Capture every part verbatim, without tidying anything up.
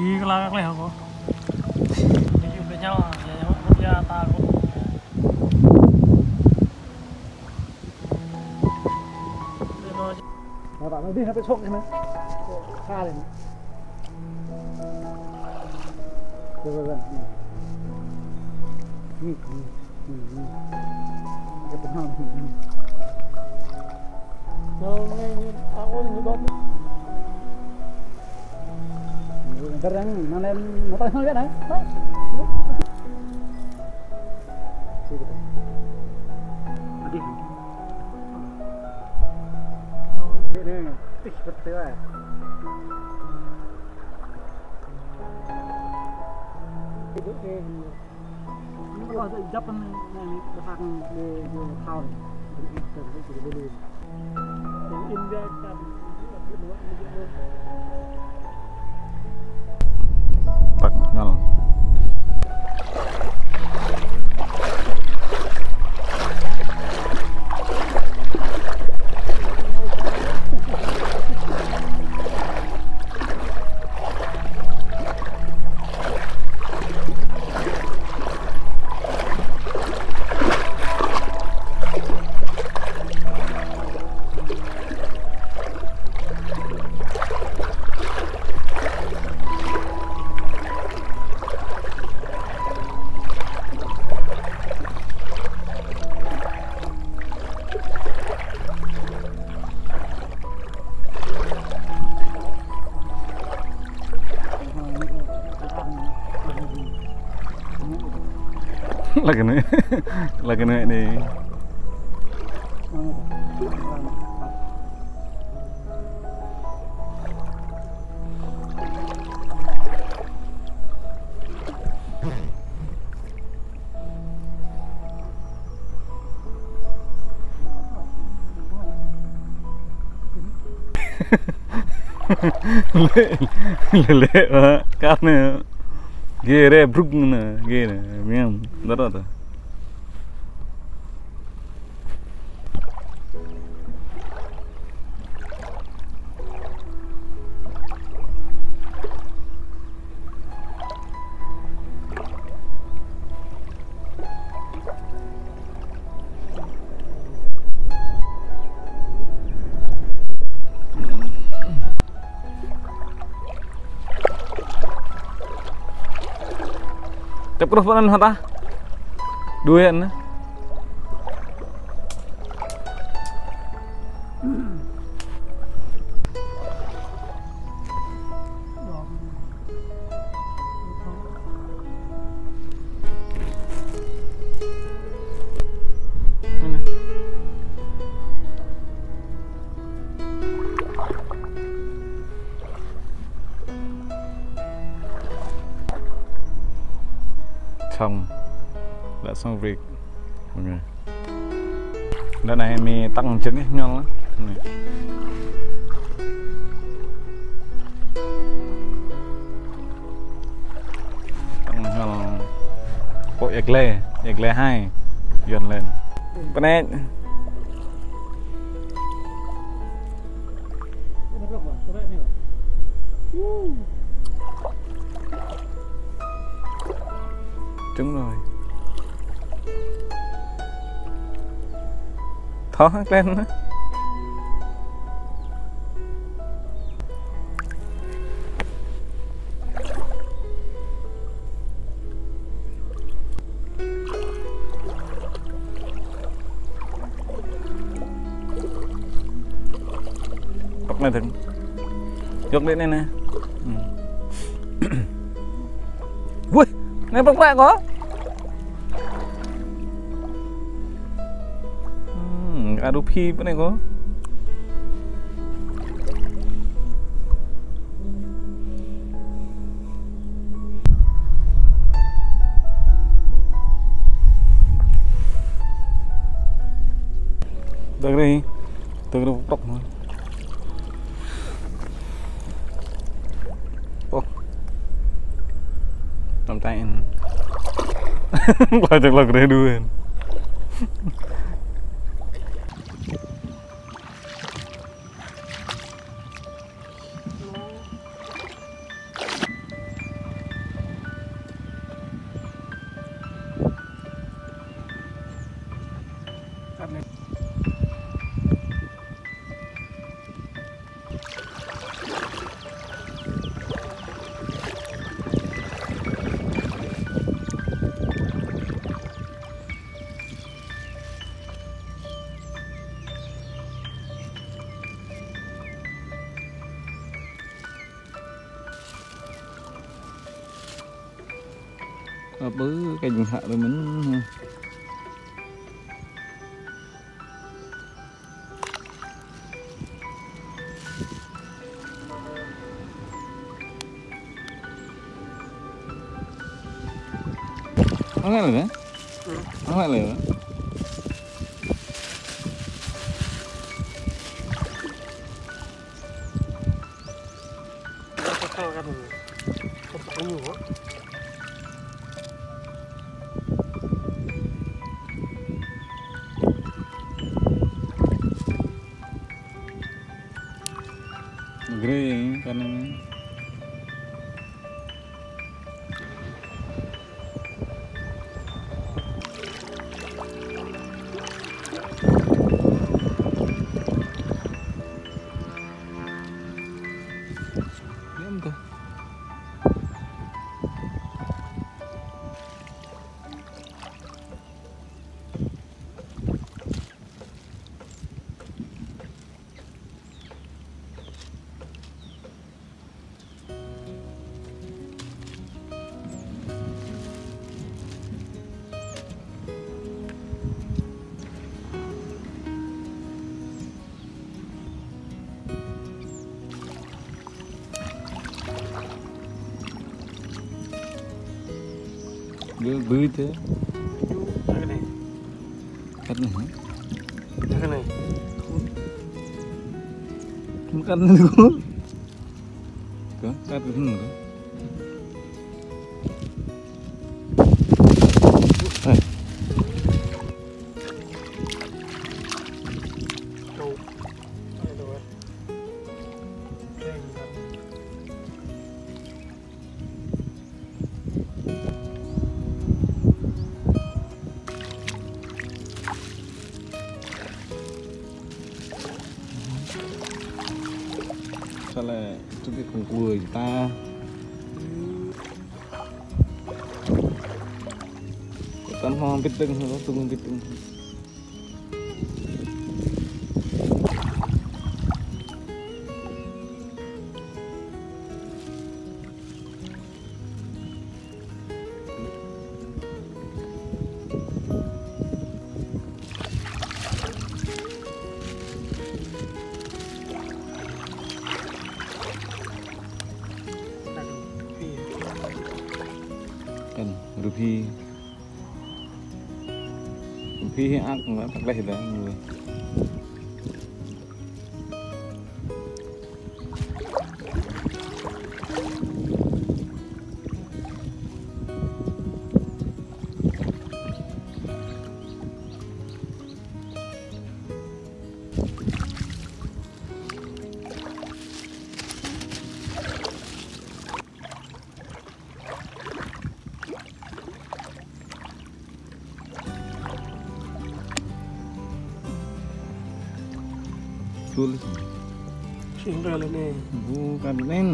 Ih, kelak leh aku. Tujuh belas nyawa, ya, ya, ya, ta aku. Rồi, bạn nó đi nó phải xuống cái này. Xa lên. Rồi, rồi, rồi. Nghỉ, nghỉ, nghỉ, nghỉ. Cái phần hông, nghỉ, nghỉ. Rồi, nghe, nghe, à, ôi, nghe bóng. Ntar yang mana yang mau tahu lihat, eh? Sini kita. Adih. Ini, ih, betul, eh. Duduk deh. Ini kalau ada ijab kan, ini, ini, besar nih, di, di tahun. Di, di, di, di, di, di. Tăk ngăl. Lagi nih, lagi nih nih. Lĕ, lĕ, lĕ, kar ne. Gere bruk ne, gere, miam, dara ta. Čăp kơdŏh pơ anŭn hă ta? Dua anŭn. Song. Đã xong việc. Ok. Đợt này mì tăng trứng ấy, ngon lắm. Này. Tăng ngon. Có ê gle, ê gle hai. Yuan lên. Bơnê. Trứng rồi. Thó klen. Păk anai dơ̆ng. Yŏk đĭ anai nè. Hmm. Wih, Anai prăk prăk kơ. Hmm, adu phi pơ anai kơ. Dơ̆ng rai, dơ̆ng rai prăk mơ̆n. Ôh. Năm tay en. Ba jak lak rê đu en. Ơ, bơ, kênh hă rồi mình. Ơ, ngă lĕ, hă? Ơ, ngă lĕ, hă? Gre, kan. Diam tuh. Bơ, bơ tơ. Cắt anai. Cắt anai hă? Cắt anai. Cắt anai. Kơ, cắt kơ hơnŭn kơ. Ơ. Sa lĕ, tŭ kơ kông kua ta. Tăn hmâo bit dơ̆ng, tŭ bit dơ̆ng. Kan, rupi. Rupi ak nggak tak leh dah. Tul. Sing kali ni. Bukan nen.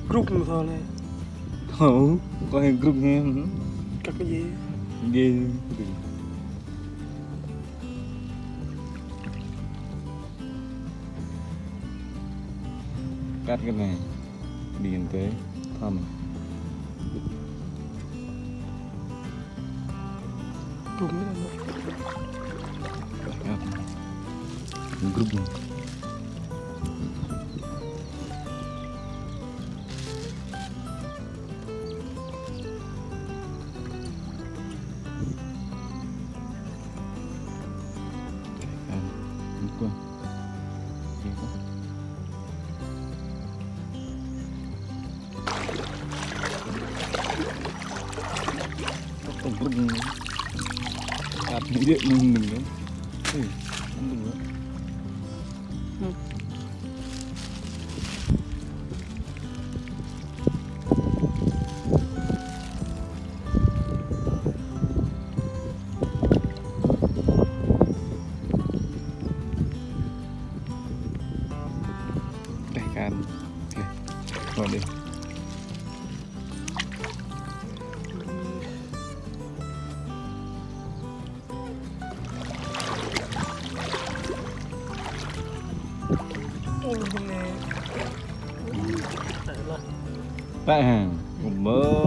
Group mơ̆n thâo lĕ. Thâo, kơ hĕ group hĕ. Cắt cái gì? Gì? Cắt cái này. Đi ăn tới. Thăm. Trùng đấy. Group. Teh kan. Oke. Mau deh. Teh, ha. Kumbo.